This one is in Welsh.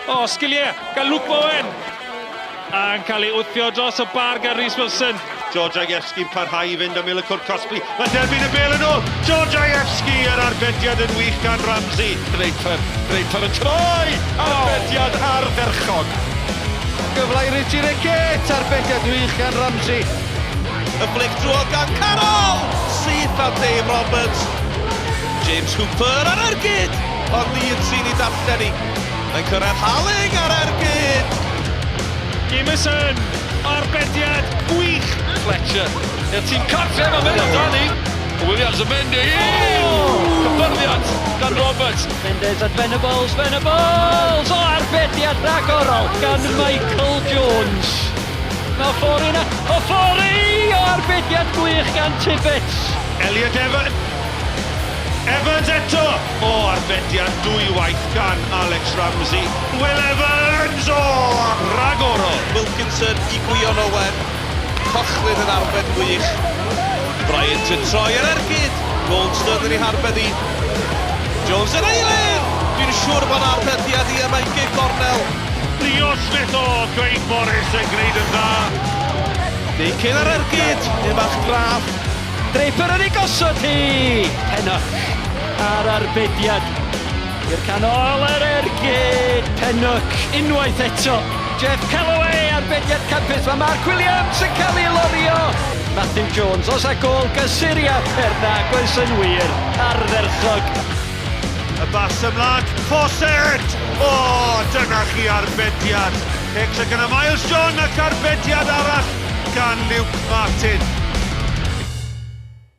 O, sgiliau gan Luke Bowen. A'n cael ei wthio dros y bar gan Rhys Wilson. George Ajewski'n parhau i fynd am Ilacwr Cosby. Mae'n derbyn y bêl yn ôl. George Ajewski, yr arbediad yn wych gan Ramsey. Draper, Draper yn troi! Arbediad ardderchog. Gyfle i Richie Rickett, arbediad wych gan Ramsey. Y flic drwodd gan Carroll! Syth at Dave Roberts. James Hooper ar ergyd! Ond Lee yn trin i darllen i. Mae'n cyrraedd Halling ar ergyd! Jameson, arbediad gwych. Fletcher, i'r tîm cartref a mynd amdani. Williams yn mynd i... Cyffyrddiad gan Roberts. Mendes at Venables, Venables! O, arbediad rhagorol gan Michael Jones. Mae Ofori yna, Ofori! O, arbediad gwych gan Tibbets. Elliot Evans. Evans eto! O, arbediad dwywaith gan Alex Ramsey. Will Evans! O, ragorol! Wilkinson i Gwion Owen. Cochlin yn arbed gwych. Bryant yn troi ar ergyd. Goldstone yn ei harbed i. Jones yn eilydd! Dwi'n siŵr bod arbediad i yma i gig gornel. Leo Smith o, Craig Morris yn gwneud yn dda. Deicyn ar ergyd. Un bach graff. Draper yn ei gosod hi! Pennock ar arbediad. I'r canol yr ergyd. Pennock unwaith eto. Jeff Calloway arbediad campus. Mae Mark Williams yn cael ei lorio. Matthew Jones, os a gôl gysuria Pernag oes yn wir. Ardderchog. Y bas ymlaen, Fawcett! O, dyna chi arbediad. Hicks ac yna Miles John ac arbediad arall gan Luke Martin.